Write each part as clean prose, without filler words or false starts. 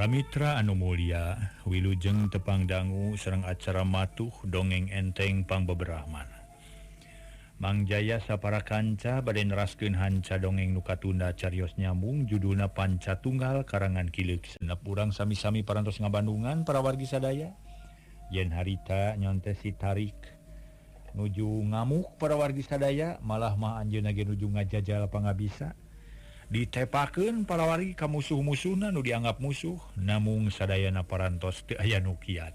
Para mitra anu mulia, wilujeng tepang dangu sareng acara matuh dongeng enteng pangbeberahman. Mang Jaya sapara kanca bade neraskeun hanca dongeng nu katunda carios nyambung judulna Panca Tunggal karangan Ki Leuksa. Genep urang sami-sami parantos ngabandungan para wargi sadaya. Yen harita nyontes si Tarik nuju ngamuk para wargi sadaya, malah mah anjeunna ge nuju ngajajal pangabisa. Ditepakeun para wargi ka musuh-musuhna nu dianggap musuh, namung sadayana parantos teu aya nu kiat.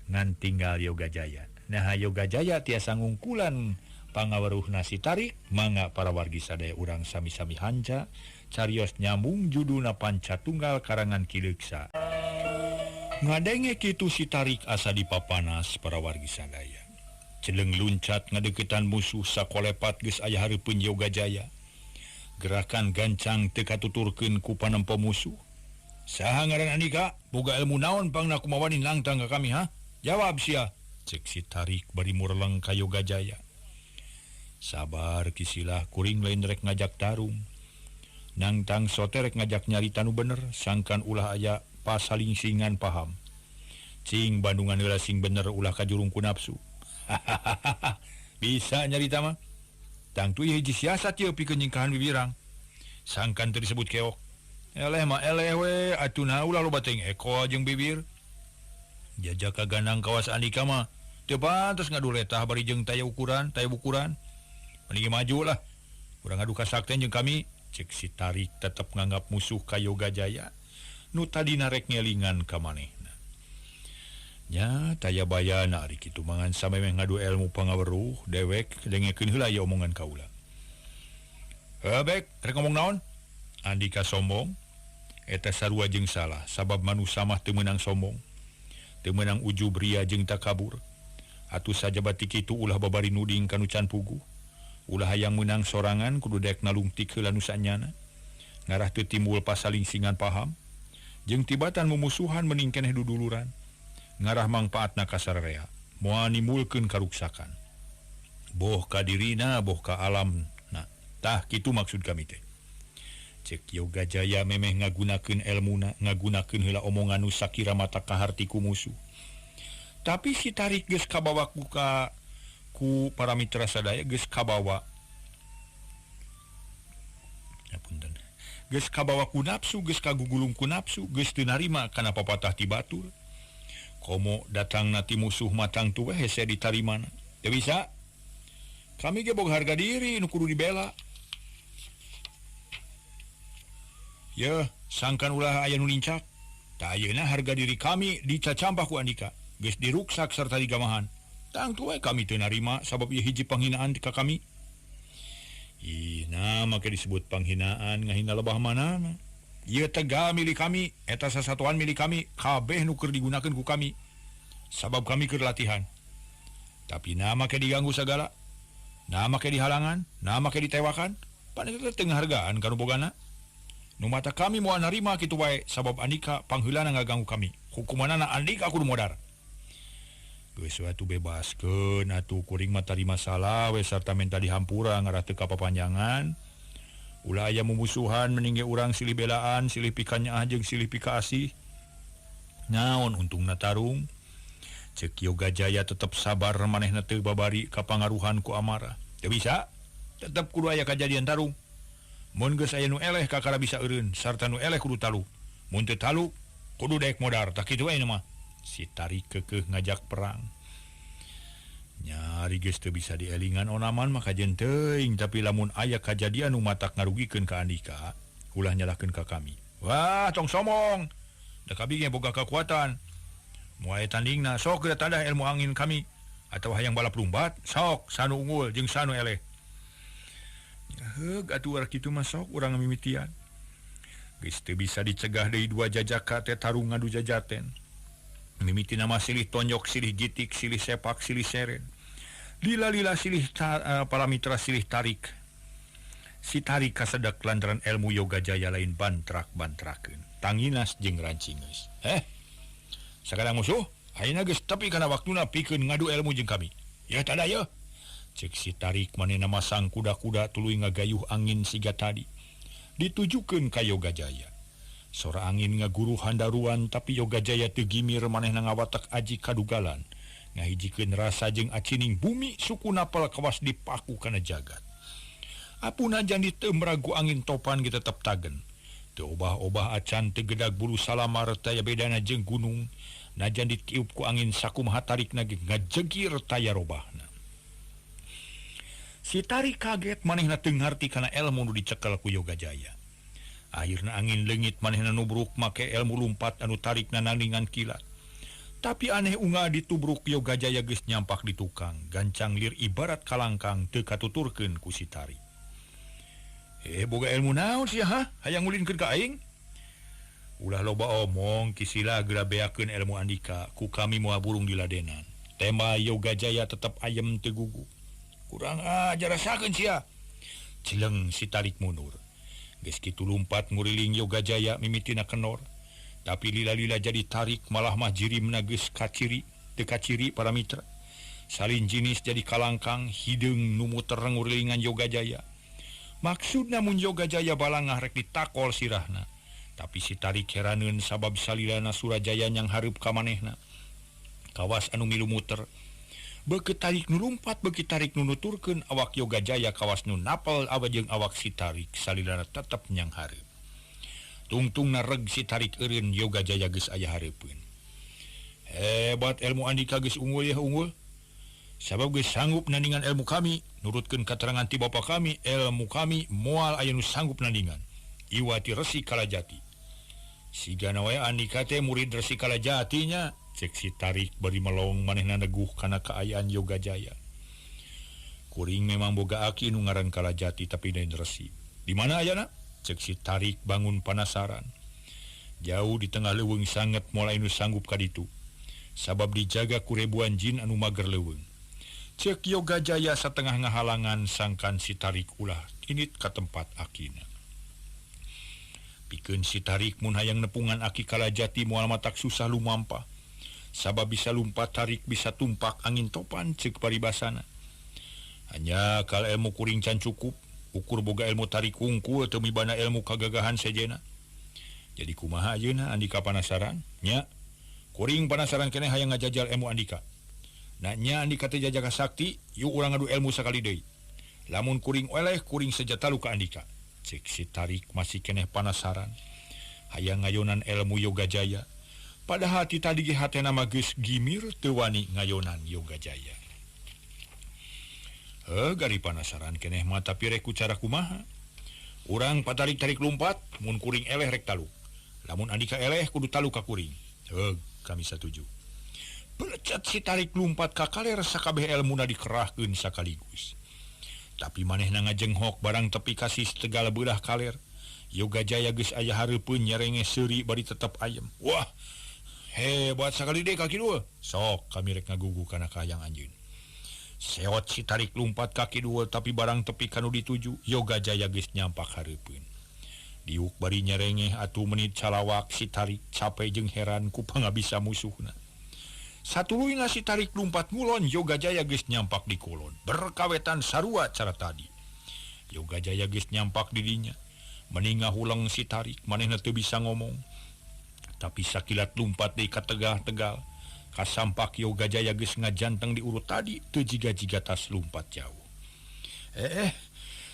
Ngan tinggal Yoga Jaya. Nah, Yoga Jaya tiasa ngungkulan pangaweruhna si Tarik, mangga para wargi sadaya urang sami-sami hanca carios nyambung judulna Panca Tunggal karangan Ki Leuksa. Ngadenge kitu si Tarik asa dipapanas para wargi sadaya. Celeng luncat ngadeukeutan musuh sakolepat geus aya hareupeun Yoga Jaya. Gerakan gancang teu katuturkeun ku panempo musuh. Saha ngaran andika? Boga ilmu naon pangna kumawani nangtang ka kami ha? Jawab sia. Cek si Tarik bari mureleng ka Yoga Jaya. Sabar kisilah kuring lain rek ngajak tarung. Nangtang sote rek ngajak nyarita nu bener, sangkan ulah aya pasalingsingan paham. Cing bandungan heula sing bener ulah kajurung ku nafsu. Bisa nyarita mah. Tangtu ieu hiji siasat ieu pikeun nyingkahan bibirang. Sangkan teu disebut keok. Eleh mah eleh we, atuh nah ulah loba teuing eko jeung bibir. Jajaka ganang kawas andika mah teu pantes ngadu letah bari jeung taya ukuran, taya bukuran. Mending maju lah. Urang ngadu kasakten jeung kami. Cek si Tarik tetep nganggap musuh ka Yoga Jaya. Nu tadina rek ngelingan ka manehna. Nya taya bayana ari kitu mangan samemeh ngadu ilmu pangaweruh dewek dengekeun heula ieu omongan kaula. Heuh bek, rek ngomong naon? Andika sombong. Eta sarua jeung salah sabab manusa mah teu meunang sombong. Teu meunang ujub ria jeung takabur. Atuh sajabati kitu ulah babari nuding ka nu can puguh. Ulah hayang meunang sorangan kudu daek nalungtik heula nu sanyana. Ngarah teu timbul pasalingsingan paham. Jeung tibatan mumusuhan mending keneh duduluran. Ngarah mangpaatna ka sararea, moal nimbulkeun karuksakan. Boh ka dirina, boh ka alam. Nah, tah kitu maksud kami teh. Cek Yoga Jaya memeh ngagunakeun elmuna, ngagunakeun heula omongan nu sakira mata kaharti ku musuh. Tapi si Tarik geus kabawa ku ka ku para mitra sadaya geus kabawa. Ya punten. Geus kabawa ku nafsu, geus kagugulung ku nafsu, geus teu narima kana papatah ti batur. Komo datang nati musuh matang tuh hese ditarimana. Teu bisa. Kami ge boga harga diri nu kudu dibela. Yeuh, sangkan ulah aya nu lincak. Tah ayeuna harga diri kami dicacampah ku andika. Geus diruksak sarta digamahan. Tangtu we kami teu narima sabab ieu hiji panghinaan ka kami. Ih, nah make disebut panghinaan ngahina lebah manana. Ieu tegal milik kami, eta sasatuan milik kami, kabeh nu keur digunakeun ku kami. Sabab kami keur latihan. Tapi nah make diganggu sagala. Nah make dihalangan, nah make ditewakan. Pan eta teh penghargaan ka nu bogana. Nu mata kami moal narima kitu wae sabab andika pangheulana ngaganggu kami. Hukumanana andika kudu modar. Geus we atuh bebaskeun atuh kuring mah tarima salah we sarta menta dihampura ngarah teu kapapanjangan. Ulah aya mumusuhan mending ge urang silih belaan, silih pikanyaah jeung silih pikaasih. Naon untungna tarung? Cek Yoga Jaya tetep sabar manehna teu babari kapangaruhan ku amarah. Teu bisa, tetep kudu aya kajadian tarung. Mun geus aya nu eleh kakara bisa eureun sarta nu eleh kudu talu. Mun teu talu kudu daek modar, tah kitu we mah. Si Tarik keukeuh ngajak perang. Nyari geus teu bisa dielingan onaman maka kajen teuing, tapi lamun aya kajadian nu matak ngarugikeun ka andika, ulah nyalahkeun ka kami. Wah, tong sombong. Da kami ge boga kakuatan. Moal tandingna sok geus tadah ilmu angin kami atawa hayang balap lumbat, sok sanu unggul jeung sanu eleh. Heug atuh urang kitu mah sok urang mimitian. Geus teu bisa dicegah deui dua jajaka teh tarung ngadu jajaten. Mimiti nama silih tonjok, silih jitik, silih sepak, silih seren. Lila-lila silih para mitra silih tarik. Si Tarik kasedak lantaran ilmu Yoga Jaya lain bantrak-bantrakeun. Tanginas jeung rancingeus. Sakadang musuh, ayeuna geus tepi kana waktuna pikeun ngadu ilmu jeung kami. Yeuh tada yeuh. Cek si Tarik manehna masang kuda-kuda tuluy ngagayuh angin siga tadi. Ditujukeun ka Yoga Jaya. Sora angin ngaguru handaruan tapi Yoga Jaya teu gimir manehna ngawatek aji kadugalan. Ngahijikeun rasa jeung acining bumi suku napal kawas dipaku kana jagat. Apuna jandi teu meragu angin topan ge tetep tagen. Teu obah-obah acan teu gedag bulu salamar taya bedana jeung gunung. Najan ditiup ku angin sakumaha tarikna ge ngajegir taya robahna. Si Tarik kaget manehna teu ngarti kana elmu nu dicekel ku Yoga Jaya. Akhirna angin leungit manehna nubruk make elmu lumpat anu tarikna nandingan kilat. Tapi aneh unga ditubruk Yoga Jaya geus nyampak di tukang, gancang lir ibarat kalangkang teu katuturkeun ku si Tarik. Boga ilmu naon sia ha? Hayang ngulinkeun ka aing? Ulah loba omong kisila geura beakeun ilmu andika, ku kami moal burung diladenan. Tema Yoga Jaya tetep ayem teu gugu. Kurang ajar rasakeun sia. Cileng si Tarik mundur. Geus kitu lumpat nguriling Yoga Jaya mimitina kenor. Tapi lila-lila jadi tarik malah mah jirimna geus kaciri, teu kaciri para mitra. Salin jinis jadi kalangkang hideung nu muter ngurilingan Yoga Jaya. Maksudna mun Yoga Jaya balangah rek ditakol sirahna. Tapi si Tarik heraneun sabab salilana Surajaya nyang hareup ka manehna. Kawas anu milu muter. Beuki tarik nu lumpat, beuki tarik nu nuturkeun awak Yoga Jaya kawas nu napel awa jeung awak si Tarik salilana tetep nyang hareup. Tungtungna reg si Tarik eureun Yoga Jaya geus aya hareupeun. Hebat ilmu andika geus unggul ya unggul. Sabab geus sanggup nandingan ilmu kami, nurutkeun katerangan ti bapa kami, ilmu kami moal aya nu sanggup nandingan. Iwati Resi Kalajati. Sigana wae andika teh murid Resi Kalajati nya. Cek si Tarik bari melong manehna neguh kana kaayaan Yoga Jaya. Kuring memang boga aki nu ngaran Kalajati tapi lain resi. Di mana ayana? Cek si Tarik bangun panasaran. Jauh di tengah leuweung sanget moal anu sanggup ka ditu. Sabab dijaga ku ribuan jin anu mager leuweung. Cek Yoga Jaya satengah ngahalangan sangkan si Tarik ulah init ka tempat akina. Pikeun si Tarik mun hayang nepungan aki Kalajati moal matak susah lumampah. Sabab bisa lumpat tarik bisa tumpak angin topan cek paribasana. Hanya kal ilmu kuring can cukup, ukur boga ilmu tarik hungkul teu mibana ilmu kagagahan sejena. Jadi kumaha ayeuna andika panasaran? Nya, kuring panasaran keneh hayang ngajajal ilmu andika. Nah nya andika teh jajaka sakti, yuk urang ngadu ilmu sakali deui. Lamun kuring oleh kuring sejata luka andika. Cek si Tarik masih keneh panasaran. Hayang ngayonan ilmu Yoga Jaya. Padahal ti tadi ge hatena mah geus gimir teu wani ngayonan Yoga Jaya. Gari panasaran keneh mah tapi rek ku cara kumaha? Urang patarik-tarik lumpat, mun kuring eleh rek taluk. Lamun andika eleh kudu taluk ka kuring. Kami satuju. Belecet si Tarik lumpat ka kaler sakabeh elmuna dikerahkeun sakaligus. Tapi manehna ngajenghok barang tepi kasih tegal beulah kaler. Yoga Jaya geus aya hareupeun nyerenge seuri bari tetep ayem. Wah, hebat sakali deui kaki dua. Sok kami rek ngagugu kana kahayang anjeun. Seot si Tarik lumpat kaki dua tapi barang tepi kanu dituju Yoga Jaya geus nyampak hareupeun. Diuk bari nyerengeh atuh menit calawak si Tarik capek jeung heran ku pangabisa musuhna. Satuluyna si Tarik lumpat ngulon Yoga Jaya geus nyampak di kulon. Berkawetan sarua cara tadi. Yoga Jaya geus nyampak di dinya. Meninga huleng si Tarik manehna teu bisa ngomong. Tapi sakilat lumpat deui ka tegah-tegal. Kasampak Yoga Jaya geus ngajanteng di urut tadi teu jiga-jiga tas lumpat jauh.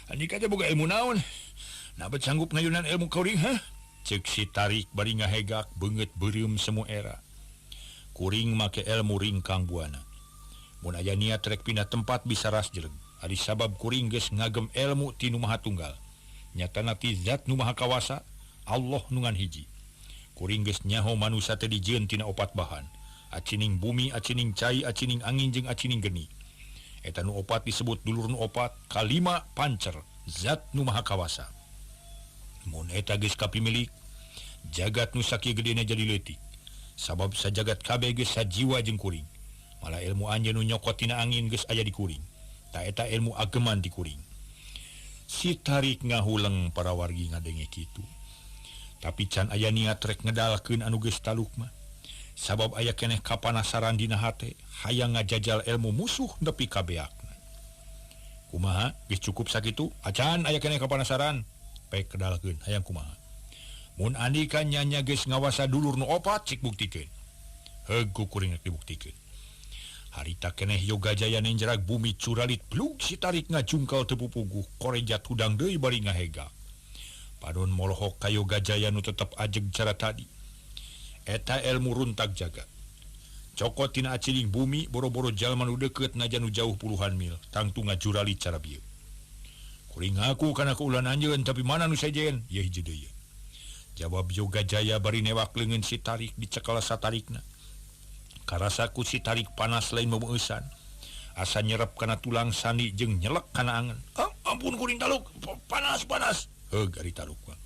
Andika teh boga ilmu naon? Nah bet sanggup ngayunan ilmu kuring ha? Cek si Tarik bari ngahegak beungeut beureum semu era. Kuring make ilmu ringkang buana. Mun aya niat rek pindah tempat bisa ras jeleng. Ari sabab kuring geus ngagem ilmu ti nu Maha Tunggal. Nyatana ti zat nu Maha Kawasa, Allah nu ngan hiji. Kuring geus nyaho manusa teh dijieun tina opat bahan. Acining bumi, acining cai, acining angin jeung acining geni. Eta nu opat disebut dulur nu opat, kalima pancer, zat nu Maha Kawasa. Mun eta geus kapimilik, jagat nu sakieu gedena jadi leutik. Sabab sajagat kabeh geus sajiwa jeung kuring. Malah ilmu anjeun nu nyokot tina angin geus aya di kuring. Ta eta ilmu ageman di kuring. Si Tarik ngahuleng para wargi ngadenge kitu. Tapi can aya niat rek ngedalkeun anu geus taluk mah. Sabab aya keneh kapanasaran dina hate, hayang ngajajal ilmu musuh nepi ka beakna. Kumaha geus cukup sakitu? Acan aya keneh kapanasaran. Pek kedalkeun hayang kumaha. Mun andika nyanya geus ngawasa dulur nu opat cik buktikeun. Heug ku kuring rek dibuktikeun. Harita keneh Yoga Jaya nenjerak bumi curalit plug si tarik ngajungkal teu pupuguh korejat hudang deui bari ngahega. Panon molohok ka Yoga Jaya nu tetep ajeg cara tadi. Eta ilmu runtak jaga. Cokot tina aciling bumi boro-boro jalma nu deukeut najan nu jauh puluhan mil tangtu ngajuralit cara bieu. Kuring ngaku kana kaulan anjeun tapi mana nu sejen? Ye hiji deui. Jawab Yoga Jaya bari newak leungeun si tarik dicekal satarikna. Karasa ku si tarik panas lain memeusan. Asa nyerep kana tulang sani jeung nyelek kana angen. Ah, ampun kuring taluk, panas panas. Heug ari taluk mah.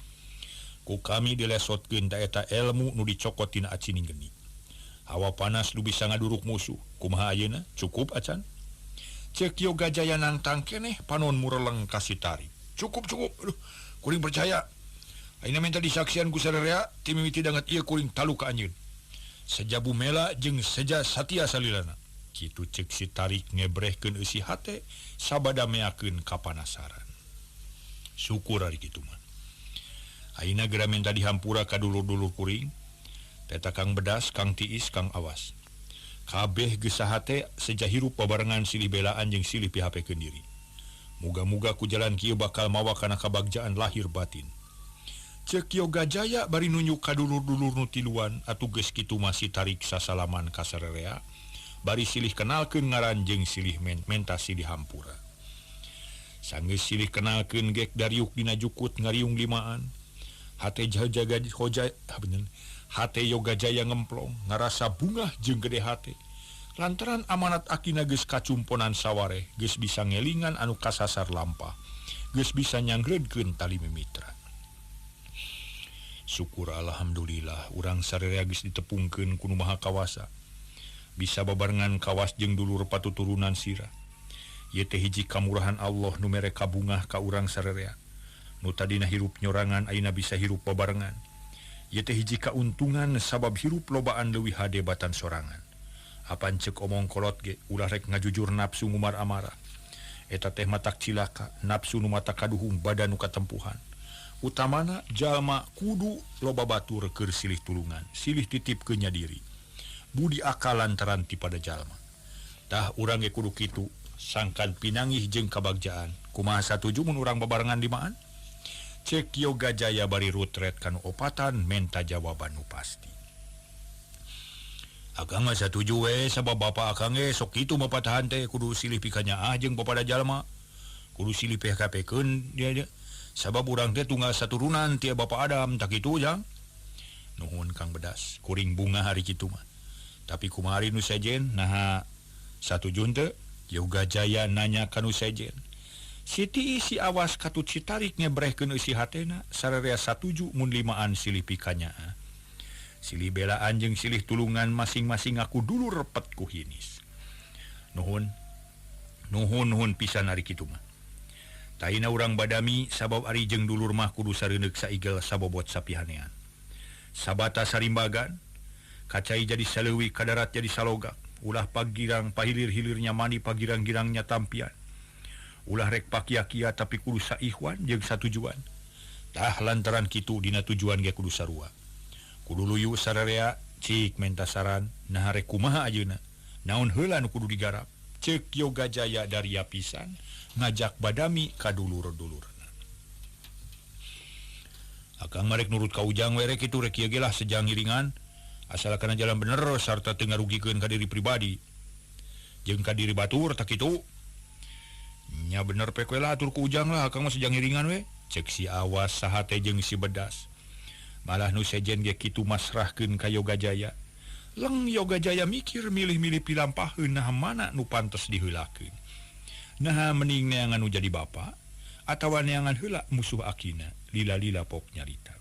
Ku kami dilesotkeun ta eta ilmu nu dicokot tina acining geni. Hawa panas nu bisa ngaduruk musuh. Kumaha ayeuna? Cukup acan? Ceuk Yoga Jaya nangtang keneh panon mureleng ka si tarik. Cukup cukup. Aduh, kuring percaya. Ayeuna minta disaksian ku sararea ti mimiti danget ieu kuring taluk ka anjeun. Seja bumela jeung seja satia salilana. Kitu ceuk si tarik ngebrehkeun eusi hate sabada meakeun kapanasaran. Syukur ari kitu mah. Ayeuna geura minta dihampura ka dulur-dulur kuring. Teta Kang Bedas, Kang Tiis, Kang Awas. Kabeh geus sahate seja hirup babarengan silih belaan jeung silih pihapekeun diri. Muga-muga ku jalan kieu bakal mawa kana kabagjaan lahir batin. Ceuk Yoga Jaya bari nunjuk ka dulur-dulur nu tiluan atuh geus kitu masih tarik sasalaman ka sarerea bari silih kenalkeun ngaran jeung silih menta silih hampura. Sanggeus silih kenalkeun gek dariuk dina jukut ngariung limaan. Hate jaga hoja bener. Hate Yoga Jaya ngemplong ngarasa bungah jeung gede hate. Lantaran amanat akina geus kacumponan sawareh geus bisa ngelingan anu kasasar lampah. Geus bisa nyanggreudkeun tali mimitra. Syukur alhamdulillah urang sararea geus ditepungkeun ku Nu Maha Kawasa. Bisa babarengan kawas jeung dulur patuturunan sira. Ieu teh hiji kamurahan Allah nu mere kabungah ka urang sararea. Nu tadina hirup nyorangan ayeuna bisa hirup babarengan. Ieu teh hiji kauntungan sabab hirup lobaan leuwih hade batan sorangan. Apan ceuk omong kolot ge ulah rek ngajujur nafsu ngumar amara. Eta teh matak cilaka, nafsu nu mata kaduhung badan nu katempuhan. Utamana jalma kudu loba batur keur silih tulungan, silih titip ke nya diri. Budi akal lantaran ti pada jalma. Tah urang ge kudu kitu, sangkan pinangih jeung kabagjaan. Kumaha satuju mun urang babarengan dimaan? Cek Yoga Jaya bari rutret kanu opatan menta jawaban nu pasti. Akang mah satuju we sabab bapa akang ge sok kitu mapatahan teh kudu silih pikanyaah jeung papada jalma. Kudu silih PHP-keun dia. Sabab urang teh tunggal saturunan tia Bapak Adam tak kitu jang. Nuhun Kang Bedas, kuring bunga hari kitu mah. Tapi kumaha nu sejen naha satuju teu? Yoga Jaya nanya ka nu sejen. Siti si awas katut si tarik ngebrehkeun eusi hatena sararea satuju mun limaan silih pikanyaah. Silih belaan jeung silih tulungan masing-masing aku dulu repet ku hinis. Nuhun. Nuhun nuhun pisan ari kitu mah. Taina urang badami sabab ari jeung dulur mah kudu sareuneuk saigel sabobot sapihanean. Sabata sarimbagan, kacai jadi saleuwi kadarat jadi salogak, ulah pagirang pahilir-hilirnya mani pagirang-girangnya tampian. Ulah rek pakia-kia tapi kudu saihwan jeung satujuan. Tah lantaran kitu dina tujuan ge kudu sarua. Kudu luyu sararea cik menta saran nah rek kumaha ayeuna. Naon heula nu kudu digarap? Ceuk Yoga Jaya daria pisan ngajak badami ka dulur-dulurna. Akang marek nurut ka Ujang we rek kitu rek ieu ge lah sejang ngiringan asal kana jalan bener sarta teu ngarugikeun ka diri pribadi jeung ka diri batur tak kitu. Nya bener pek we lah atur ku Ujang lah akang mah sejang ngiringan we. Ceuk si Awas saha teh jeung si Bedas. Malah nu sejen ge kitu masrahkeun ka Yoga Jaya. Leng Yoga Jaya mikir milih-milih pilampaheun nah mana nu pantes diheulakeun. Nah mending neangan nu jadi bapa atawa neangan heula musuh akina lila-lila pok nyarita.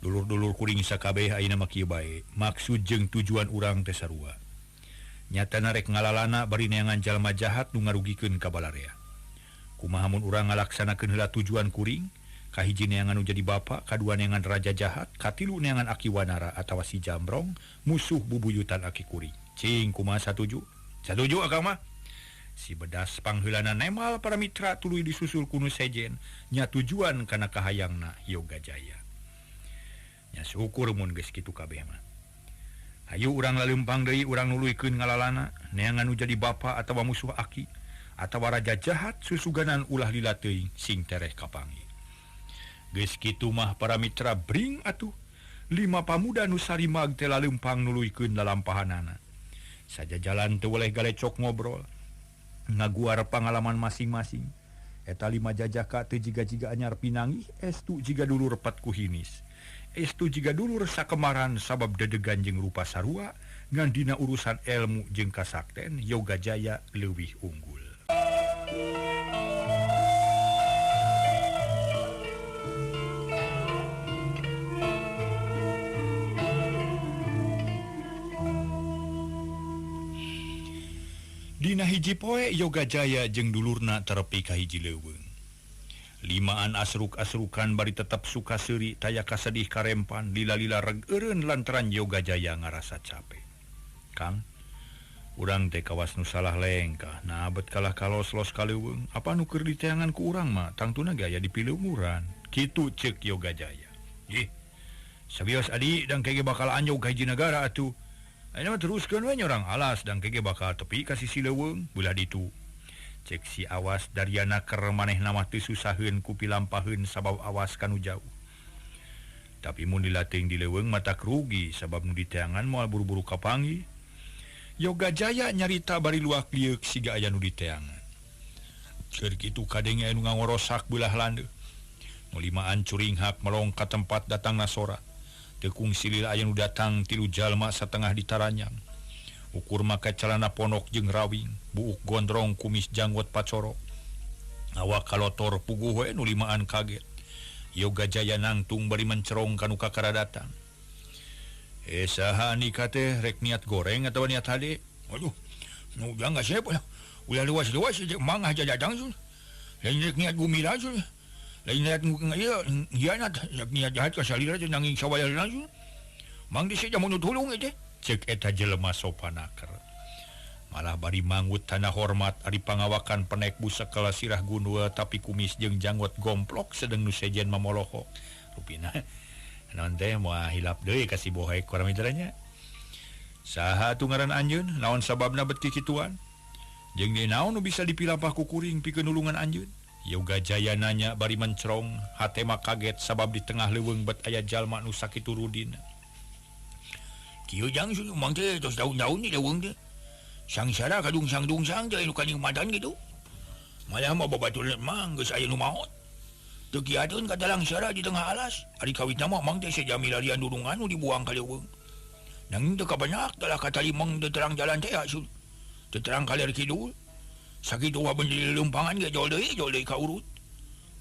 Dulur-dulur kuring sakabeh ayeuna mah kieu bae, maksud jeung tujuan urang teh sarua. Nyatana rek ngalalana bari neangan jalma jahat nu ngarugikeun ka balarea. Kumaha mun urang ngalaksanakeun heula tujuan kuring? Kahiji neangan nu jadi bapa, kadua neangan raja jahat, katilu neangan aki wanara atawa si Jambrong, musuh bubuyutan aki kuring. Cing kumaha satuju? Satuju akang mah. Si bedas pangheulana nemal para mitra tuluy disusul ku nu sejen nya tujuan kana kahayangna Yoga Jaya. Nya syukur mun geus kitu kabeh mah. Hayu urang laleumpang deui urang nuluykeun ngalalana neangan nu jadi bapa atawa musuh aki atawa raja jahat susuganan ulah lila teuing sing tereh kapanggih. Geus kitu mah para mitra bring atuh lima pamuda nu sarimag teh laleumpang nuluykeun lalampahanana. Saja jalan teu weleh galecok ngobrol ngaguar pangalaman masing-masing. Eta lima jajaka teu jiga-jiga anyar pinanggih estu jiga dulur repat ku hinis. Estu jiga dulur sakemaran sabab dedegan jeung rupa sarua ngan dina urusan ilmu jeung kasakten Yoga Jaya leuwih unggul. Dina hiji poe Yoga Jaya jeung dulurna terepi ka hiji leuweung. Limaan asruk-asrukan bari tetep suka seuri taya kasedih karempan lila-lila reg eureun lantaran Yoga Jaya ngarasa capek. Kang, urang teh kawas nu salah lengkah, nah bet kalah kalos-los ka leuweung, apa nu keur diteangan ku urang mah tangtuna ge aya di pileumuran. Kitu ceuk Yoga Jaya. Ih, sabios adi dang kege bakal anjog ka hiji nagara atuh. Ayeuna mah teruskeun we nyorang alas dang kege bakal tepi ka sisi leuweung beulah ditu. Cek si awas Dariana ker manehna mah teu susaheun ku pilampaheun sabab awas kanu jauh. Tapi mun dilatih di leuweung mata rugi sabab nu diteangan moal buru-buru kapanggih. Yoga Jaya nyarita bari luak lieuk siga aya nu diteangan. Keur kitu kadenge anu ngangorosak beulah landeuh. Nu limaan curinghak melong ka tempat datangna sora. Teu kungsi lila aya nu datang tilu jalma satengah ditaranyang. Ukur make celana ponok jeung rawing, buuk gondrong kumis janggot pacorok. Awak kalotor puguh we nu limaan kaget. Yoga Jaya nangtung bari mencerong kanu kakara datang. Saha nikah teh rek niat goreng atawa niat hade? Aduh, nu ujang kasep lah. Ulah luas-luas mang aja datang sun. Lain rek niat gumira sun. Lain niat ieu hianat, rek niat jahat ka salira teh nanging sawayalna sun. Mang dise jamun tulung teh. Cek eta jelema sopanaker. Malah bari manggut tanda hormat ari pangawakan penek busak kala sirah gundul tapi kumis jeung janggot gomplok sedeng nu sejen mamoloko. Rupina naon teh moal hilap deui ka si bohek kurang mitranya. Saha atuh ngaran anjeun? Naon sababna bet kikituan? Jeung deui naon nu bisa dipilampah ku kuring pikeun nulungan anjeun? Yoga Jaya nanya bari mencerong, hate mah kaget sabab di tengah leuweung bet aya jalma nu sakitu rudina. Kieu jang sun mang teh tos daun-daun di leuweung teh. Sangsara kadungsang-dungsang teh anu kanikmatan kitu. Malah mah babaturan mang geus aya nu maot. Teu kiateun ka talangsara di tengah alas. Ari kawitna mah mang teh sajami larian dudungan nu dibuang ka leuweung. Nanging teu kabanyak telah katali mang teu terang jalan teh sun. Teu terang kaler kidul. Sakitu waben di leumpangan ge jol deui ka urut.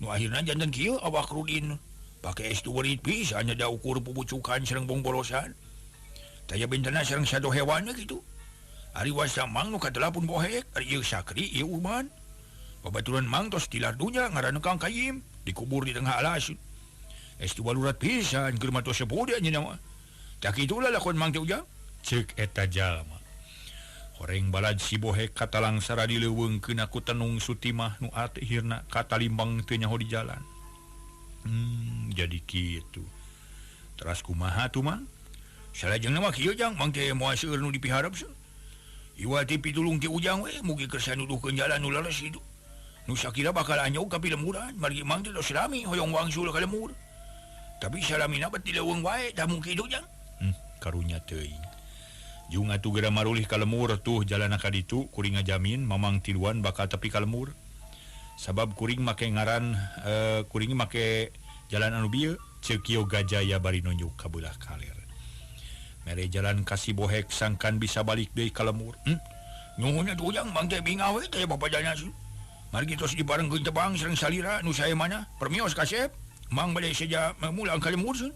Nu akhirna janten kieu awak rudin. Pake es tu werit pisan da ukur pupucukan sareng bongborosan. Taya bentana sareng sado hewan gitu. Ari wasa mang nu katelapun bohek, ari ieu Sakri ieu Urban. Babaturan mang tos tilar dunya ngaranna Kang Kayim, dikubur di tengah alas. Estu balurat pisan keur mah tos sepuh dia mah. Tak kitu lalakon mang teh ujang. Ceuk eta jalma. Horeng balad si bohek katalangsara di leuweung keuna ku tenung Sutimah nu akhirna katalimbang teu nyaho di jalan. Jadi kitu. Teras kumaha tuh mang? Salajengna mah kieu jang, mang teh moal seueur nu dipiharep sun. Iwa teh pitulung ti ujang we, mugi kersa nuduhkeun jalan nu leres kitu. Nu sakira bakal anyog ka pilemuran, margi mang teh tos rami hoyong wangsul ka lemur. Tapi salamina bet di leuweung wae tah mung kitu jang. Karunya teuing. Jung atuh geura marulih ka lemur tuh jalana ka ditu kuring ngajamin mamang tiluan bakal tepi ka lemur. Sabab kuring make ngaran kuring make jalan anu bieu ceuk Yoga Jaya bari nunjuk ka beulah kaler. Mere jalan kasih bohek sangkan bisa balik deui ka lemur. Nuhun atuh ujang mang teh bingah we teh bapadana sun. Margi tos dibarengkeun tebang sareng salira nu sae mana permios kasep. Mang bade seja mulang ka lemur sun.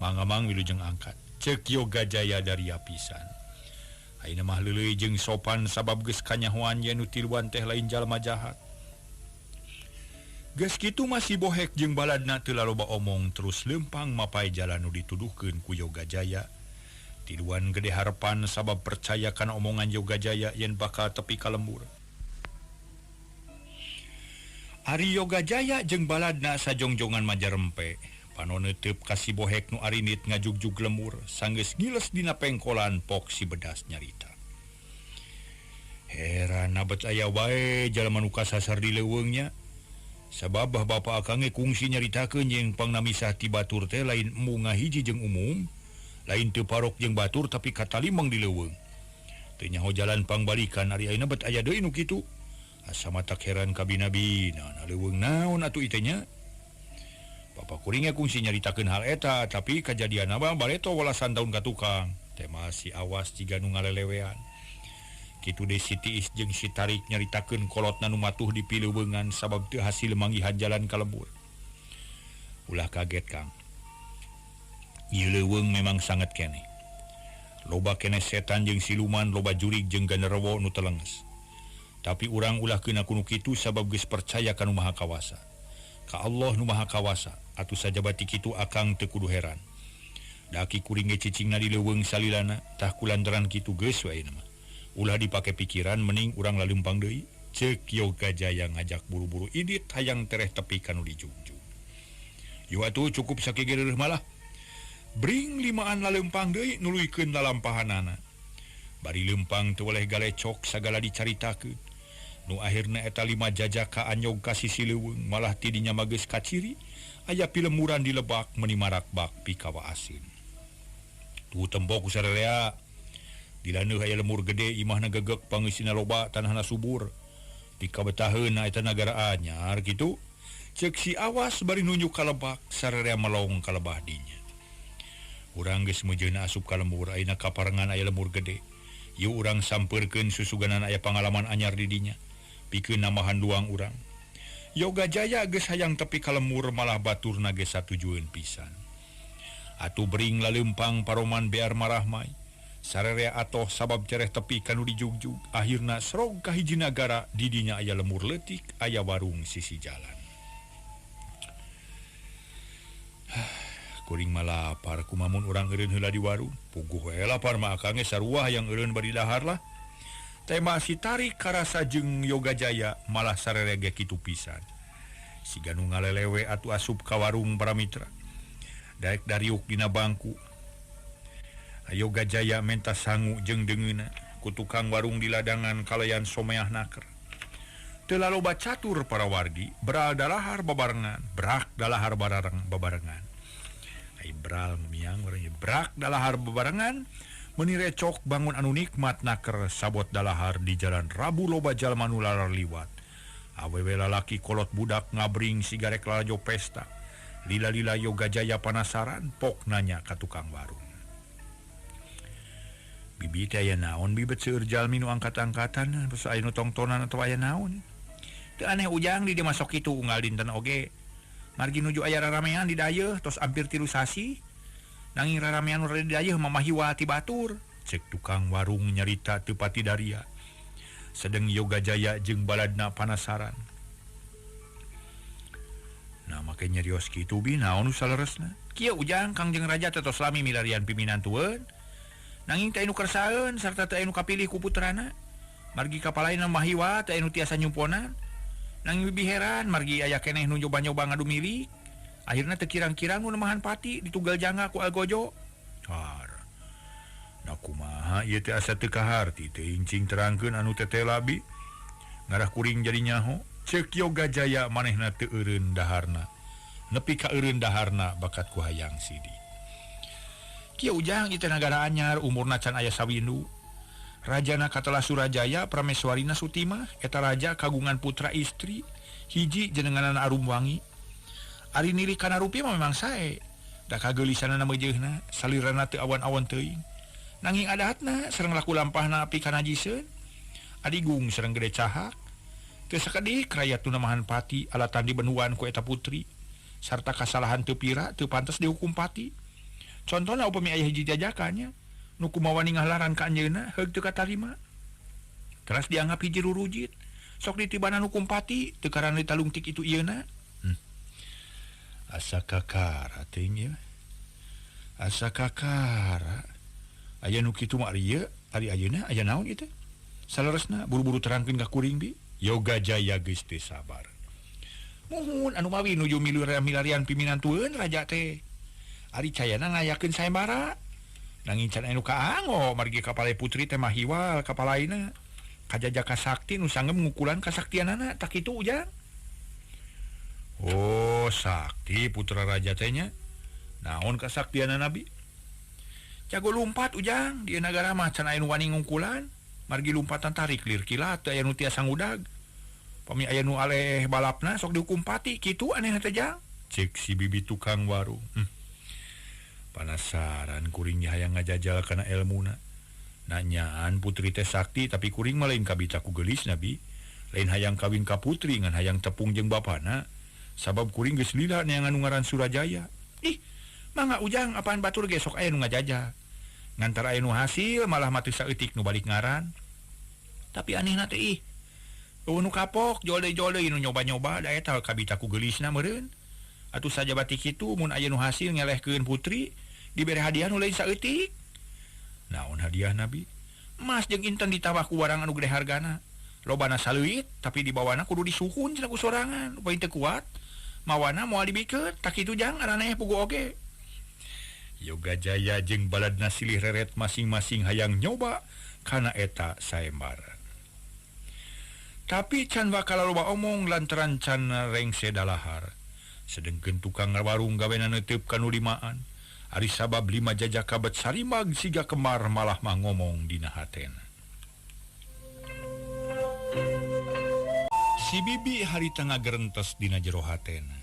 Mangga mang wilujeng angkat. Ceuk Yoga Jaya daria pisan. Ayeuna mah leuleuy jeung sopan sabab geus kanyahoan yen nu tiluan teh lain jalma jahat. Geus kitu masih bohek jeung baladna teu laloba omong terus leumpang mapai jalan nu dituduhkeun ku Yoga Jaya. Tiluan gede harapan sabab percaya kana omongan Yoga Jaya yen bakal tepi ka lembur. Ari Yoga Jaya jeung baladna sajongjongan majarempe. Panon neuteub ka si bohek nu arinit ngajugjug lemur, sanggeus ngiles dina pengkolan pok si bedas nyarita. Heran abet aya wae jalma nu kasasar di leuweungnya. Sabab bah bapa akang ge kungsi nyaritakeun jeung pangnamisah ti batur teh lain embung ngahiji jeung umum, lain teu parok jeung batur tapi katalimeng di leuweung. Teu nyaho jalan pangbalikan ari ayeuna bet aya deui nu kitu. Asa matak heran kabina-bina na leuweung naon atuh ieu teh nya. Bapa kuring ge kungsi nyaritakeun hal eta tapi kajadian abang bareto walasan taun ka tukang. Teh masih awas jiga nu ngalelewean. Kitu deui si Tiis jeung si Tarik nyaritakeun kolotna nu matuh di pileuweungan sabab teu hasil manggihan jalan ka lembur. Ulah kaget Kang. Ieu leuweung memang sangat keneh. Loba keneh setan jeung siluman, loba jurig jeung genderuwo nu telenges. Tapi urang ulah keuna ku nu kitu sabab geus percaya ka nu Maha Kawasa. Ka Allah nu Maha Kawasa, atuh sajabati kitu akang teu kudu heran. Daki kuring ge cicingna di leuweung salilana, tah kulantaran kitu geus wae mah. Ulah dipake pikiran mending urang laleumpang deui. Ceuk Yoga Jaya ngajak buru-buru idit hayang tereh tepi ka nu dijugjug. Yu atuh cukup sakieu malah. Bring limaan laleumpang deui nuluykeun lalampahanana. Bari leumpang teu weleh galecok sagala dicaritakeun. Nu akhirna eta lima jajaka anyog ka sisi leuweung malah ti dinya mah geus kaciri aya pilemuran di lebak meuni marakbak pikawa asin. Tuh tembok ku sararea. Di laneuh aya lemur gede imahna gegek pangeusina loba tanahna subur. Pikabetaheunna eta nagara anyar kitu. Ceuk si awas bari nunjuk ka lebak sararea melong ka lebah dinya. Urang geus meujeuhna asup ka lembur ayeuna kaparengan aya lemur gede. Yeuh urang sampeurkeun susuganan aya pangalaman anyar di dinya. Pikeun nambahan luang urang. Yoga Jaya geus hayang tepi ka lemur malah baturna geus satujueun pisan. Atuh bering laleumpang paroman bear marahmai. Sararea atoh sabab cereh tepi kanu dijugjug. Akhirna serog ka hiji nagara di dinya aya lemur leutik aya warung sisi jalan. Kuring mah lapar kumamun urang eureun heula di warung. Puguh we lapar mah akang ge sarua hayang eureun bari dahar lah. Tema si Tarik karasa jeung Yoga Jaya malah sararea ge kitu pisan. Siga nu ngalelewe atuh asup ka warung para mitra. Daek dariuk dina bangku. Yoga Jaya menta sangu jeung deungeuna ku tukang warung di ladangan kalayan someah naker. Teu laloba catur para wargi, beral dalahar babarengan, brak dalahar babarengan. Ai beral miang urang brak dalahar babarengan, meuni recok bangun anu nikmat naker sabot dalahar di jalan Rabu loba jalma nu lalar liwat. Awewe lalaki kolot budak ngabring sigarek lalajo pesta. Lila-lila Yoga Jaya panasaran pok nanya ka tukang warung. Bibi teh aya naon bibet seueur jalmi nu angkat-angkatan terus aya nu tongtonan atau aya naon. Teu aneh ujang di dieu masok kitu unggal dinten oge. Margi nuju aya raramean di dayeuh tos hampir 3 sasi. Nanging raramean nu di dayeuh mamahiwa ti batur. Cek tukang warung nyarita teu pati daria. Sedeng Yoga Jaya jeung baladna panasaran. Nah make nyarios kitu bi naon nu saleresna? Kieu ujang Kangjeng Raja teh tos lami milarian piminantueun. Nanging teh anu kersaeun sarta teh anu kapilih ku putrana. Margi kapalaina mahiwa teh anu tiasa nyumponan. Nanging bibi heran margi aya keneh nu nyoba-nyoba ngadu milik. Akhirna teu kirang-kirang nu nemahan pati ditugal jangga ku algojo. Har. Nah kumaha ieu teh asa teu kaharti teh incing terangkeun anu teteh labi. Ngarah kuring jadi nyaho. Ceuk Yoga Jaya manehna teu eureun daharna. Nepi ka eureun daharna bakat ku hayang sidi. Kieu ujang ieu teh nagara anyar umurna can aya sawindu. Rajana katelah Surajaya Prameswarina Sutimah eta raja kagungan putra istri hiji jenenganana Arumwangi. Ari nili kana rupi mah memang sae. Da kageulisanana meujeuhna salirana teu awan-awan teuing. Nanging adahatna sareng laku lampahna api kanajiseun. Adigung sareng gede cahak. Teu sakedik rakyat nu namahan pati alatan dibenuan ku eta putri sarta kasalahan teu pira teu pantes dihukum pati. Contohna upami aya hiji jajakannya nu kumawani ngahlaran ka anjeunna heug teu katarima. Teras dianggap hiji rurujit. Sok ditibanan hukum pati teu karana ditalungtik itu ieuna. Asa kakara teuing ieu. Asa kakara. Aya nu kitu mah ari ieu, ari ayeuna aya naon ieu teh? Saleresna buru-buru terangkeun ka kuring bi. Yoga Jaya geus teu sabar. Muhun anu mawi nuju milarian piminantueun raja teh. Ari cayana ngayakeun sayembara. Nanging can anu kaanggo margi kapalai putri teh mah hiwal kapalaina. Kajajaka sakti nu sanggem ngukulan kasaktianana tak kitu Ujang. Oh, sakti putra raja teh nya. Naon kasaktianana Nabi? Jago lumpat Ujang, di nagara mah can aya nu wani ngungkulan. Margi lumpatan tarik lir kilat teu aya nu tiasa ngudag. Pami aya nu aleh balapna sok dihukum pati kitu anehna teh Jang. Cek si bibi tukang warung. Panasaran kuring hayang ngajajal kana elmuna. Nanyaan putri teh sakti tapi kuring mah lain kabita ku geulis Nabi. Lain hayang kawin ka putri ngan hayang tepung jeung bapana. Sabab kuring geus lila neangan nu ngaran Surajaya. Ih, mangga Ujang apaan batur ge sok aya nu ngajajal. Ngantar aya nu hasil malah mati saeutik nu balik ngaran. Tapi anehna teh ih. Eueuh nu kapok jole-jole nu nyoba-nyoba da eta kabita ku geulisna meureun. Atuh sajabati kitu mun aya nu hasil ngelehkeun putri dibere hadiah nu lain saeutik. Naon hadiah Nabi? Mas jeung inten ditawah ku barang anu gede hargana. Lobana saleuit tapi dibawana kudu disuhun cenah ku sorangan upaya teu kuat. Mawana moal dibikeun tak kitu Jang araneh pugu oge. Yoga Jaya jeung baladna silih reret masing-masing hayang nyoba kana eta sayembara. Tapi can bakal loba omong lantaran can rengse dalahar. Sedengkeun tukang warung gawena neuteup kanu limaan. Ari sabab lima jajaka bet sarimag siga kemar malah mah ngomong dina hatena. Si bibi harita ngagerentes dina jero hatena.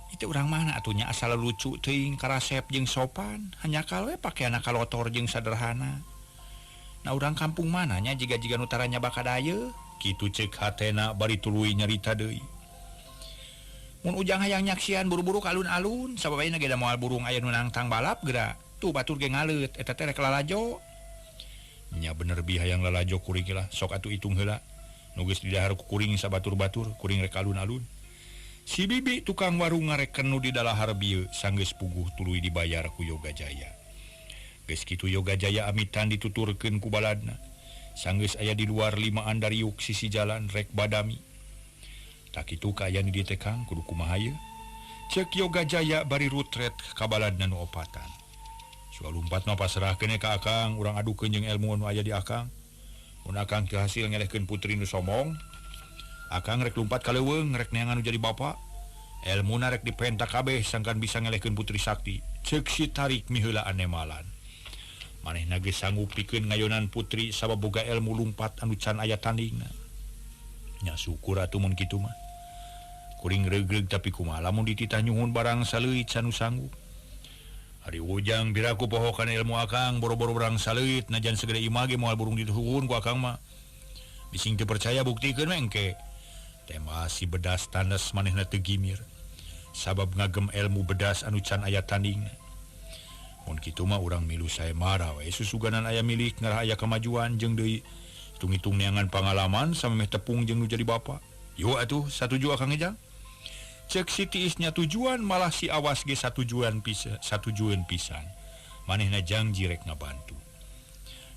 Itu urang mana atunya asal lucu teuing karasep jeung sopan, hanya kalwe pakaianna kalotor jeung sederhana. Nah urang kampung mananya jiga-jiga nu taranya bakadaye, kitu ceuk hatena bari tuluy nyarita deui. Mun Ujang hayang nyaksian buru-buru ka alun-alun, sabab ayeuna ge da moal burung aya nu nangtang balap geura. Tuh batur ge ngaleut eta teh rek lalajo. Nya bener bi hayang lalajo kuring lah, sok atuh hitung heula. Nu geus didahar ku kuring sabatur-batur, kuring rek alun-alun. Si bibi tukang warung ngareken nu di dalahar bieu sanggeus puguh tuluy dibayar ku Yoga Jaya. Geus kitu Yoga Jaya amitan dituturkeun ku baladna. Sanggeus aya di luar limaan dariuk sisi jalan rek badami. Tak kitu kaayaan di tekang kudu kumaha ye? Cek Yoga Jaya bari rutret ka baladna nu opatan. Soal lumpat mah pasrahkeun ka akang, urang adukeun jeung ilmu nu aya di akang. Mun akang teu hasil ngelehkeun putri nu somong, akang rek lumpat ka leuweung rek neangan nu jadi bapa. Elmuna rek dipenta kabeh sangkan bisa ngelehkeun putri sakti. Cek si tarik miheulaan nemalan. Manehna geus sanggup pikeun ngayonan putri sabab boga ilmu lumpat anu can aya tandingna. Nya syukur atuh mun kitu mah. Kuring regreg tapi kumaha lamun dititah nyuhun barang saleuit sanu sanggup. Ari Ujang biraku poho kana ilmu akang boro-boro barang saleuit najan segede imah ge moal burung dituhun ku akang mah. Bising teu percaya buktikeun we engke. Tema si bedas tandes manehna teu gimir. Sabab ngagem ilmu bedas anu can aya tandingna. Mun kitu mah urang milu sayembara we susuganan aya milik ngarah aya kemajuan jeung deui hitung-hitung neangan pangalaman samemeh tepung jeung nu jadi bapa. Yo atuh satuju akang Ejang. Cek si tiisnya tujuan malah si awas ge satujuan pisan, satujuan pisan. Manehna janji rek ngabantu.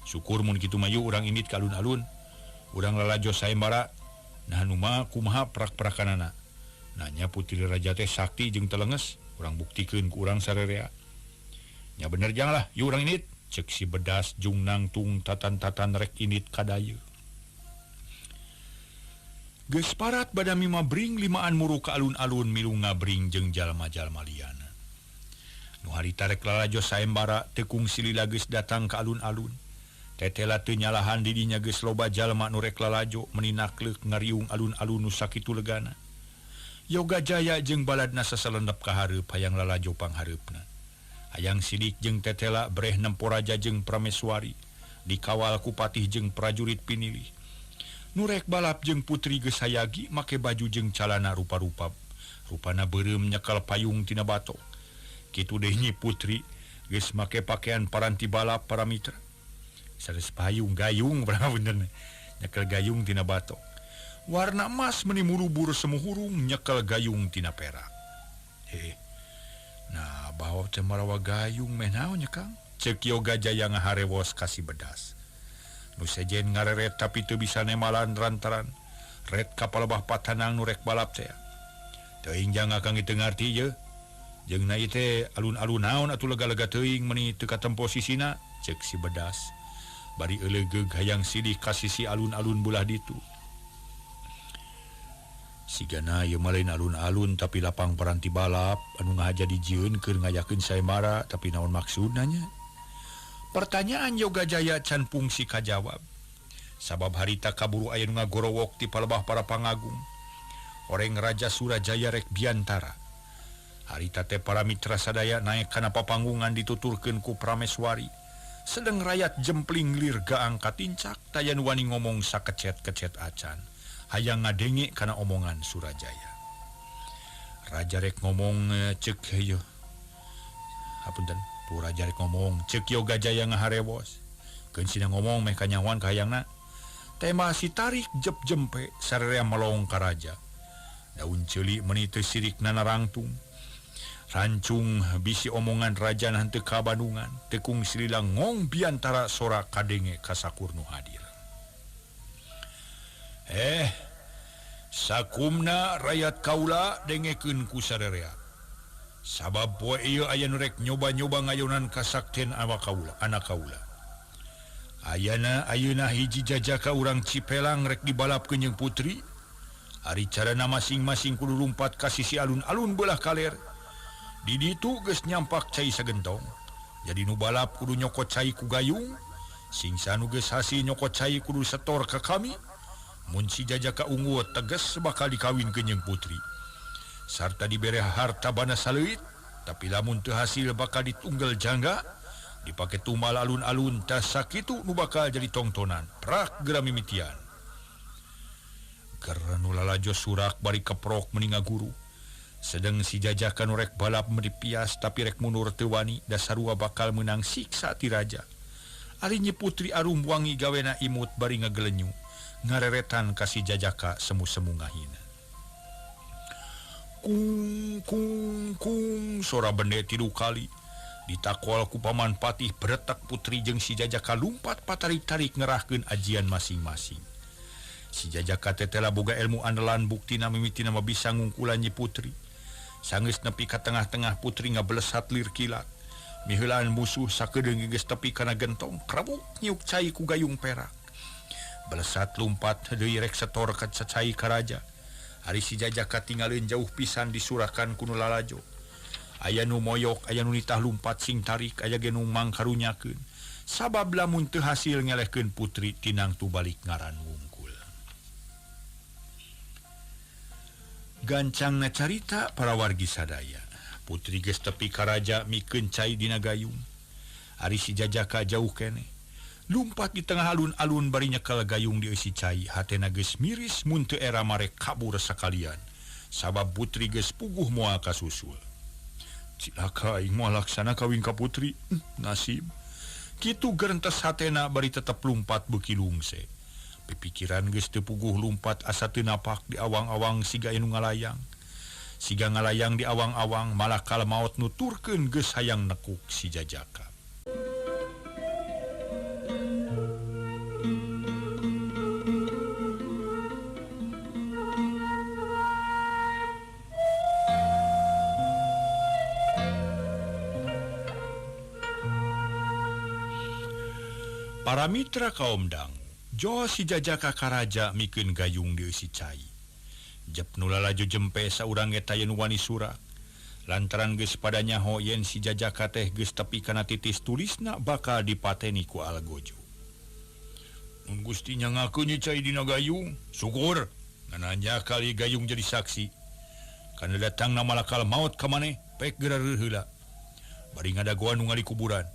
Syukur mun kitu mah urang indit ka alun-alun. Urang lalajo sayembara. Nah nu mah kumaha prak-prakanana. Nanya putri raja teh sakti jeung telenges, urang buktikeun ku urang sarerea. Nya bener jang lah, yuk urang indit. Cek si bedas jung nangtung tatan-tatan rek indit kadaye. Geus parat badami mabring limaan muru ka alun-alun milu ngabring jeung jalma-jalma liana. Nu harita rek lalajo sayembara teu kungsi lila geus datang ka alun-alun. Tetela teu nyalahan di dinya geus loba jalma nu rek lalajo meninaklek ngariung alun-alun nu sakitu legana. Yoga Jaya jeung baladna sasalendep ka hareup hayang lalajo panghareupna. Hayang sidik jeung tetela breh nempo raja jeung prameswari dikawal ku patih jeung prajurit pinilih. Nu rek balap jeung putri geus hayagi make baju jeung calana rupa-rupa. Rupana beureum nyekal payung tina batok. Kitu deui nyi putri geus make pakaian paranti balap para mitra. Sanes payung gayung berapa bener nyekel gayung tina batok. Warna emas meni murubur semuhurung nyekel gayung tina perak. Nah bawa teh marawa gayung meh naon nya Kang? Ceuk Yoga Jaya ngaharewos ka si bedas. Nu sejen ngareret tapi teu bisa nemalan rantaran. Ret ka palebah patanang nu rek balap teh. Teuing jang akang teu ngarti ye. Jeung na ieu teh alun-alun naon atuh lega-lega teuing meuni teu katempo sisina, ceuk si Bedas. Bari eulegeug hayang silih ka sisi alun-alun belah ditu. Sigana ieu mah lain alun-alun tapi lapang paranti balap anu ngahaja dijieun keur ngayakeun sayembara tapi naon maksudna nya? Pertanyaan Yoga Jaya can pungsi kajawab. Sabab harita kaburu aya nu ngagorowok ti palebah para pangagung. Oreng Raja Surajaya rek biantara. Harita teh para mitra sadaya naek kana papanggungan dituturkeun ku Prameswari. Sedeng rayat jempling lir gaang katincak taya nu wani ngomong sakecet-kecet acan. Hayang ngadenge kana omongan Surajaya. Raja rek ngomong ceuk heuh. Hapunten, Raja rek ngomong ceuk Yoga Jaya ngaharewos. Keun sina ngomong meh kanyahoan ka hayangna. Tema si tarik jep jempe sararea melong ka raja. Daun ceuli meuni teu sirik nanarangtung. Rancung bisi omongan raja henteu ka Bandungan, tekung silila ngong biantara sora kadenge ka sakur nu hadir. Sakumna rayat kaula dengekeun ku sarerea. Sabab poe ieu aya nu rek nyoba-nyoba ngayonan kasakten awak kaula, anak kaula. Ayana ayeuna hiji jajaka urang Cipelang rek dibalapkeun jeung putri. Ari carana masing-masing kudu lumpat ka sisi alun-alun belah kaler. Di ditu geus nyampak cai sagentong. Jadi nu balap kudu nyokot cai ku gayung, singsa nu geus hasil nyokot cai kudu setor ka kami. Mun si jajaka unggul tegas bakal dikawinkeun jeung putri. Sarta dibere harta bana saleuit, tapi lamun teu hasil bakal ditunggal jangga, dipake tumal alun-alun tas sakitu nu bakal jadi tongtonan. Prak geura mimitian. Keur nu lalajo surak bari keprok meni ngaguru. Sedeng si jajaka nu rek balap meni pias tapi rek mundur teu wani, dasarua bakal meunang siksa ti raja. Ari Nyi Putri Arumwangi gawena imut bari ngagelenyu. Ngareretan ka si jajaka semu-semu ngahina. Kung kung kung sora bende 3 kali. Ditakol ku paman patih beretak putri jeung si jajaka lumpat patarik-tarik ngerahkeun ajian masing-masing. Si jajaka teh tela boga ilmu andalan buktina mimitina mah bisa ngungkulan Nyi Putri. Sanggeus nepi ka tengah-tengah putri ngabelesat lir kilat. Miheulaan musuh sakedeung geus tepi kana gentong, krabuk nyiuk cai ku gayung perak. Belesat lumpat deui rek setor ka cai ka raja. Ari si jajaka tinggalin jauh pisan disurakan ku nu lalajo. Aya nu moyok, aya nu nitah lumpat sing tarik, aya ge nu mangkarunyakeun. Sabab lamun teu hasil ngelehkeun putri tinang tu balik ngaran wungkul. Gancangna carita para wargi sadaya. Putri geus tepi ka raja mikeun cai dina gayung. Ari si jajaka jauh keneh. Lumpat di tengah alun-alun bari nyekel gayung dieusi cai, hatena geus miris mun teu era marek kabur sakalian. Sabab putri geus puguh moal kasusul. Cilaka aing moal laksana kawin ka putri, nasib. Kitu gerentes hatena bari tetep lumpat beuki lungse. Pipikiran geus teu puguh lumpat asa teu napak di awang-awang siga anu ngalayang. Siga ngalayang di awang-awang malakal maot nuturkeun geus hayang nekuk si jajaka. Para mitra kaum dang, jo si jajaka karaja mikeun gayung dieusi cai. Jep nu lalajo jempe saurang eta yen wani surak. Lantaran geus pada nyaho yen si jajaka teh geus tepi kana titis tulisna bakal dipateni ku Algojo. Mun Gusti nyangakeun nya cai dina gayung, syukur. Ngananya kali gayung jadi saksi. Kana datangna malakal maot ka maneh, pek geura heula. Bari ngadagoan nu ngali kuburan.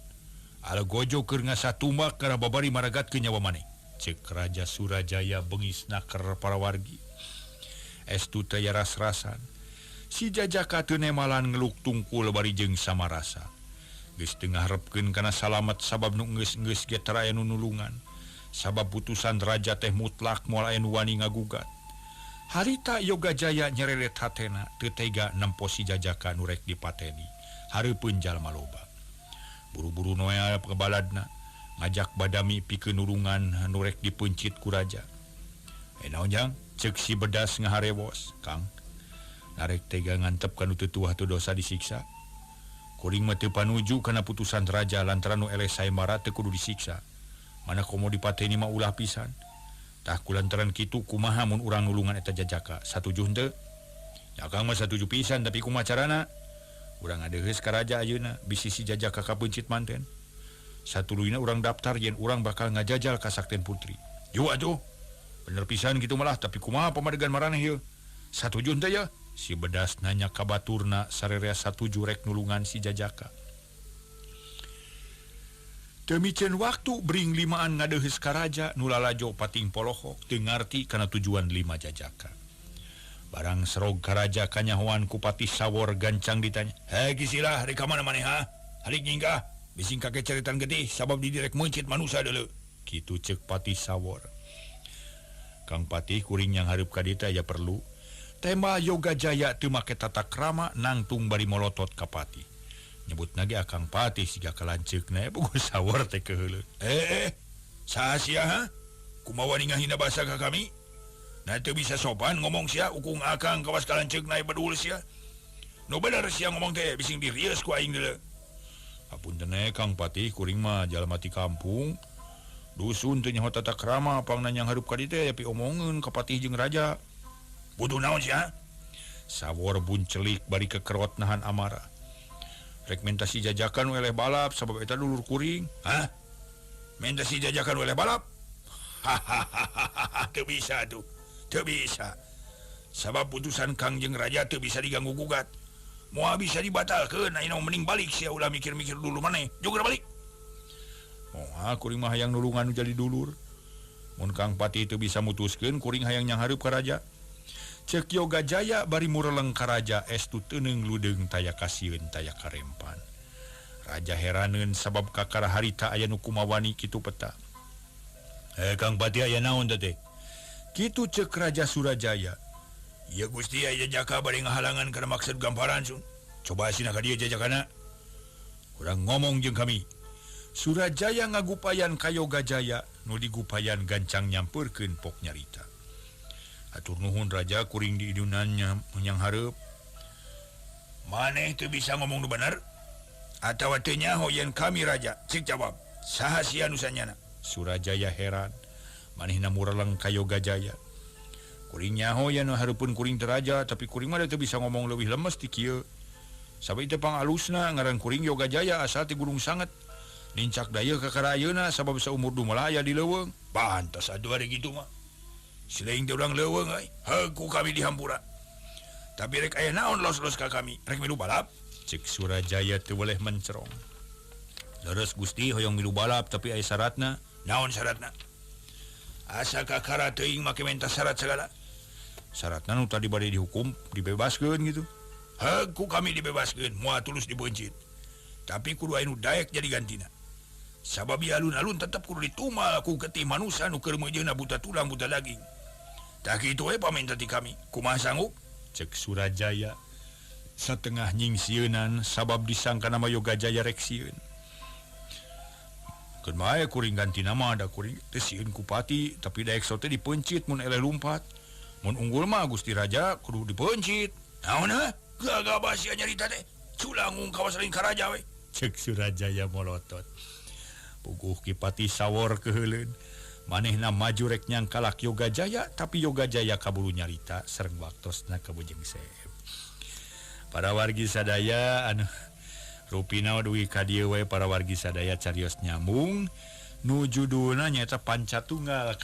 Algojo keur ngasah tumbak karena babari maragatkeun nyawa maneh. Ceuk Raja Surajaya bengis naker para wargi. Estu teh ras-rasan. Si jajaka teu nemalan ngeluk tungkul bari jeung samarasa. Geus teu ngaharepkeun kana salamet sabab nu geus-geus ge teu aya nu nulungan. Sabab putusan raja teh mutlak moal aya nu wani ngagugat. Harita Yoga Jaya nyerelet hatena teu tega nempo si jajaka nu rek dipateni. Hareupeun jalma loba. Buru-buru Noel kebaladna ngajak badami pikeun nulungan nu rek dipeuncit ku raja. Naon jang? Ceuk si Bedas ngaharewos, Kang. Narek tega ngantep kanu teu tuah teu dosa disiksa. Kuring mah teu panuju kana putusan raja lantaran nu eleh saembara teu kudu disiksa. Mana komo dipateni mah ulah pisan. Tah kulantaran kitu kumaha mun urang nulungan eta jajaka? Satuju henteu? Ya Kang mah satuju pisan tapi kumaha carana? Urang ngadeheus ka raja ayeuna bisi si jajaka kapeuncit manten. Satuluyna urang daftar yen urang bakal ngajajal kasakten putri. Yo atuh. Bener pisan kitu malah tapi kumaha pamadegan maraneh ieu? Satuju henteu ya? Si Bedas nanya ka baturna sarerea satuju rek nulungan si jajaka. Teu miceun waktu bring limaan ngadeheus ka raja nu lalajo pating polohok teu ngarti kana tujuan lima jajaka. Barang serog ka raja kanyahoan ku Patih Sawor gancang ditanya, "Hei Kisilah, rek ka mana maneh ha? Halik nyingkah, bising kakek ceritan getih sabab didirek meuncit manusa deuleu." Kitu ceuk Patih Sawor. Kang Patih kuring yang hareup ka dieu teh aya perlu. Tema Yoga Jaya teu make tata krama nangtung bari molotot ka Patih. Nyebutna ge Akang Patih siga kalanceukna puguh Sawor teh keuheuleun. Saha sia ha? Kumaha wani ngahina basa ka kami? Nah teu bisa sopan ngomong sia ukung akang kawas kalanceukna bedul sia. Nu bener sia ngomong teh bising dirieus ku aing deuleu. Hapunten Kang Patih kuring mah jalma ti kampung. Dusun teu nyaho tata krama pangna nyang hareup ka dieu teh aya piomongeun ka Patih jeung raja. Butuh naon sia? Sawor buncelik bari kekerot nahan amarah. Rek mentasi jajakan weleh balap sabab eta dulur kuring. Hah? Mentasi jajakan weleh balap? Hahaha, teu bisa tuh. Teu bisa. Sabab putusan Kangjeng Raja teu bisa diganggu gugat. Moal bisa dibatalkeun, ayeuna mending balik sia ulah mikir-mikir dulu maneh. Jugeur balik. Moal kuring mah hayang nulungan nu jadi dulur. Mun Kang Patih teu bisa mutuskeun kuring hayang nyanghareup ka raja. Cek Yoga Jaya bari mureleng ka raja estu teuneung ludeung taya kasieun taya karempan. Raja heraneun sabab kakara harita aya nu kumawani kitu peta. Kang Patih aya naon teh? Kitu cek Raja Surajaya. Ieu Gusti aya jajaka bari ngahalangan kana maksud gamparan sun. Coba sina ka dieu jajakana. Urang ngomong jeung kami. Surajaya ngagupayan ka Yoga Jaya nu digupayan gancang nyampeurkeun pok nyarita. Atur nuhun raja kuring di idunannya menyang hareup. Maneh teu bisa ngomong nu bener? Atawa teu nyaho yen kami raja? Cik jawab. Saha sia nu sanyana? Surajaya heran. Manehna mureleng ka Yoga Jaya. Kuring nyaho yen hareupeun kuring teh raja, tapi kuring mah teu bisa ngomong leuwih lemes ti kieu. Sabab teu pangalusna ngaran kuring Yoga Jaya asal ti Gunung Sanget. Nincak daya ka karayeuna sabab saumur dumalah aya di leuweung. Pantas atuh ari kitu mah. Silaing teh urang leuweung euy. Heuh ku kami dihampura. Tapi rek aya naon los-los ka kami? Rek milu balap? Cek Surajaya teu boleh mencerong. Leres Gusti hoyong milu balap tapi aya syaratna. Naon syaratna? Asa kakara teuing make menta syarat segala. Syaratna nu tadi bade dihukum dibebaskeun gitu. Heuh ku kami dibebaskeun, moal tulus dibeuncit. Tapi kudu aya nu daek jadi gantina. Sabab ieu alun-alun tetep kudu ditumal ku getih manusa nu keur meujeuhna buta tulang buta daging. Tah kitu we pamenta ti kami. Kumaha sanggup? Cek Surajaya satengah nyingsieunan sabab disangka nama Yoga Jaya rek sieun. Keun bae kuring ganti nama da kuring teh sieun ku Pati tapi daek sote dipeuncit mun eleh lumpat. Mun unggul mah Gusti Raja kudu dipeuncit. Naon heuh? Gagabah sia nyarita teh. Culangung kawas lain ka raja we. Cek Surajaya molotot. Puguh Ki Patih Sawor keuheuleun. Manehna maju rek nyangkalak Yoga Jaya tapi Yoga Jaya kaburu nyarita sareng waktosna kabujeng seep. Para wargi sadaya anu rupina dugi ka dieu we para wargi sadaya carios nyambung nu judulna nyaeta Pancatunggal.